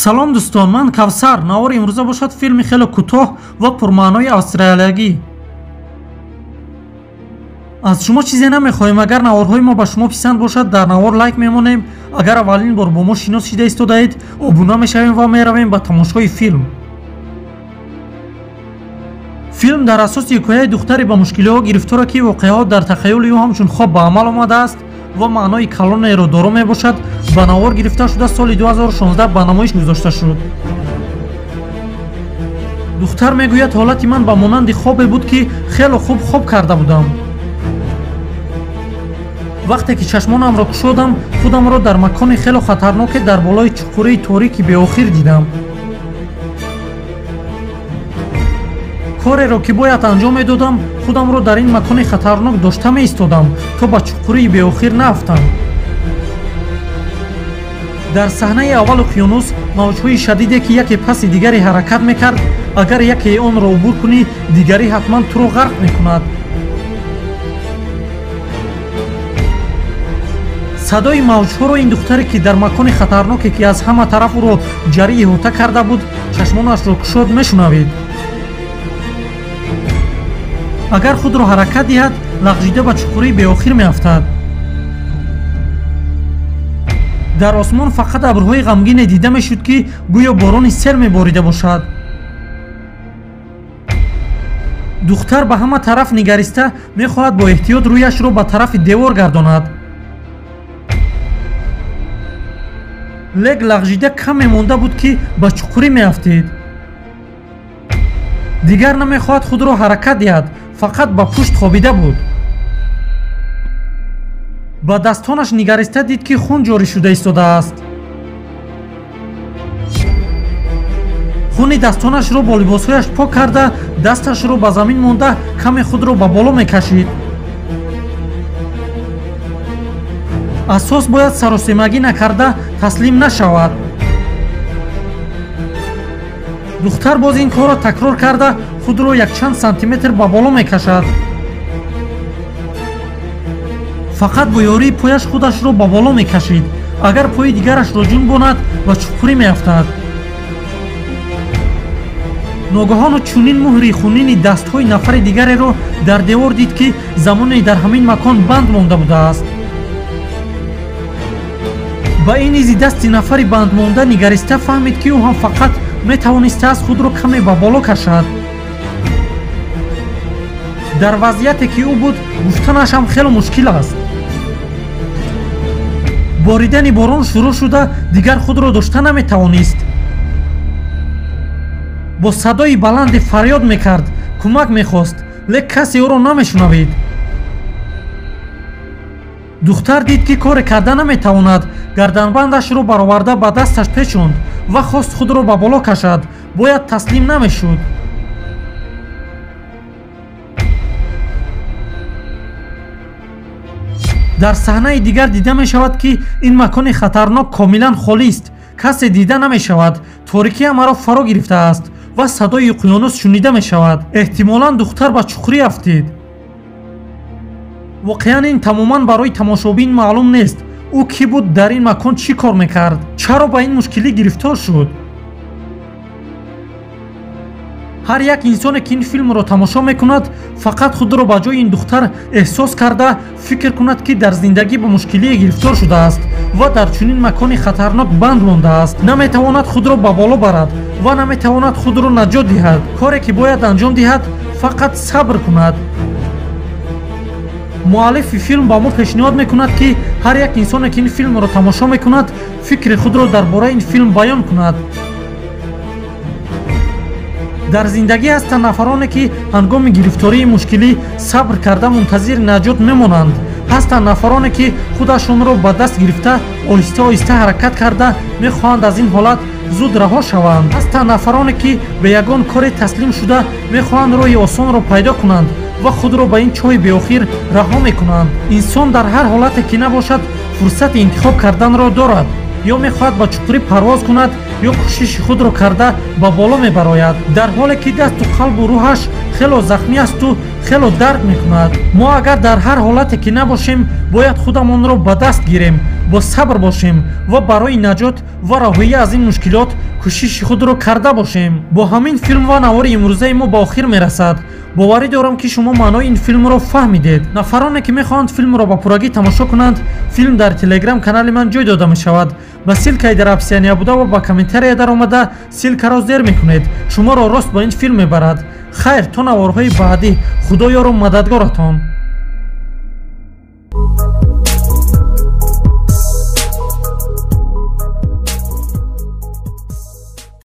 Салом дӯстон, ман Кавсар. Навори имрӯза бошад филми хеле кӯтоҳ ва пурмаънои австралиягӣ. Аз шумо чизе намехоҳем. Агар наворҳои мо ба шумо писанд бошад, дар навор лайк мемонем. Агар аввалин бор бо мо шинос шида истодаед, обуна мешавем ва меравем ба тамошои филм. Филм дар асоси ҳикояи духтаре ба мушкилиҳо гирифтора, ки воқеаҳо дар тахайюли ӯ ҳамчун хоб ба амал омадааст ва маънои калонеро доро мебошад, ба навор гирифта шуда соли 2016 ба намоиш гузошта шуд. Духтар мегӯяд, ҳолати ман ба монанди хобе буд, ки хеле хуб хоб карда будам. Вақте ки чашмонамро кушодам, худамро дар макони хеле хатарноке дар болои чуқурии торики беохир дидам. Кореро ки бояд анҷом медодам, худамро дар ин макони хатарнок дошта меистодам, то ба чуқурии беохир наафтам. Дар саҳнаи аввал уқёнус мавҷҳои шадиде, ки яке паси дигаре ҳаракат мекард, агар якеи онро убур кунӣ, дигарӣ ҳатман туро ғарқ мекунад. Садои мавҷҳоро ин духтаре, ки дар макони хатарноке, ки аз ҳама тараф ӯро ҷарӣ иҳота карда буд, чашмонашро кушод, мешунавид. Агар худро ҳаракат диҳад, лағжида ба чуқурии беохир меафтад. Дар осмон фақат абрҳои ғамгине дида мешуд, ки гӯё борони сер меборида бошад. Духтар ба ҳама тараф нигариста мехоҳад бо эҳтиёт рӯяшро ба тарафи девор гардонад. Лек лағжида каме монда буд, ки ба чуқурӣ меафтид. Дигар намехоҳад худро ҳаракат диҳад, фақат ба пушт хобида буд. Ба дастонаш нигариста дид, ки хун ҷорӣ шуда истодааст. Хуни дастонашро бо либосҳояш пок карда, дасташро ба замин монда, каме худро ба боло мекашид. Асос бояд саросемагӣ накарда таслим нашавад. Духтар боз ин корро такрор карда, худро якчанд сантиметр ба боло мекашад. Фақат бо ёрии пояш худашро ба боло мекашид. Агар пои дигарашро ҷунбонад, ба чуқурӣ меафтад. Ногаҳону чунин муҳри хунини дастҳои нафари дигареро дар девор дид, ки замоне дар ҳамин макон банд монда будааст. Ба ин изи дасти нафари бандмонда нигариста фаҳмид, ки ӯ ҳам фақат метавонистааст худро каме ба боло кашад. Дар вазъияте ки ӯ буд, гуфтанаш ҳам хеле мушкил аст. Боридани борон шурӯъ шуда, дигар худро дошта наметавонист. Бо садои баланде фарёд мекард, кӯмак мехост, лек касе ӯро намешунавид. Духтар дид, ки коре карда наметавонад, гарданбандашро бароварда ба дасташ печонд ва хост худро ба боло кашад. Бояд таслим намешуд. Дар саҳнаи дигар дида мешавад, ки ин макони хатарнок комилан холист. Касе дида намешавад. Торикӣ ҳамаро фаро гирифтааст ва садои уқёнус шунида мешавад. Эҳтимолан духтар ба чуқурӣ афтид. Воқеан ин тамоман барои тамошобин маълум нест. Ӯ кӣ буд, дар ин макон чӣ кор мекард, чаро ба ин мушкилӣ гирифтор шуд? Ҳар як инсоне, ки ин филмро тамошо мекунад, фақат худро ба ҷои ин духтар эҳсос карда фикр кунад, ки дар зиндагӣ ба мушкилие гирифтор шудааст ва дар чунин макони хатарнок банд мондааст. Наметавонад худро ба боло барад ва наметавонад худро наҷот диҳад. Коре ки бояд анҷом диҳад, фақат сабр кунад. Муаллифи филм ба мо пешниҳод мекунад, ки ҳар як инсоне, ки ин филмро тамошо мекунад, фикри худро дар бораи ин филм баён кунад. Дар зиндагӣ ҳастанд нафароне, ки ҳангоми гирифтории мушкилӣ сабр карда мунтазири наҷот мемонанд. Ҳастанд нафароне, ки худашонро ба даст гирифта оҳиста оҳиста ҳаракат карда мехоҳанд аз ин ҳолат зуд раҳо шаванд. Ҳастанд нафароне, ки ба ягон коре таслим шуда мехоҳанд роҳи осонро пайдо кунанд ва худро ба ин чоҳи беохир раҳо мекунанд. Инсон дар ҳар ҳолате ки набошад, фурсати интихоб карданро дорад. Ё мехоҳад ба чуқурӣ парвоз кунад, ё кӯшиши худро карда ба боло мебарояд, дар ҳоле ки дасту қалбу рӯҳаш хело захмӣ асту хело дард мекунад. Мо агар дар ҳар ҳолате ки набошем, бояд худамонро ба даст гирем. бо сабр бошем ва барои наҷот ва раҳоӣ аз ин мушкилот кӯшиши худро карда бошем. Бо ҳамин филм ва навори имрӯзаи мо ба охир мерасад. Боварӣ дорам, ки шумо маънои ин филмро фаҳмидед. Нафароне, ки мехоҳанд филмро ба пуррагӣ тамошо кунанд, филм дар телеграм канали ман ҷой дода мешавад. Ба ссылкаи дар описания буда ва ба комментария даромада, ссылкаро зер мекунед, шуморо рост ба ин филм мебарад. Хайр, то наворҳои баъдӣ, Худо ёру мададгоратон.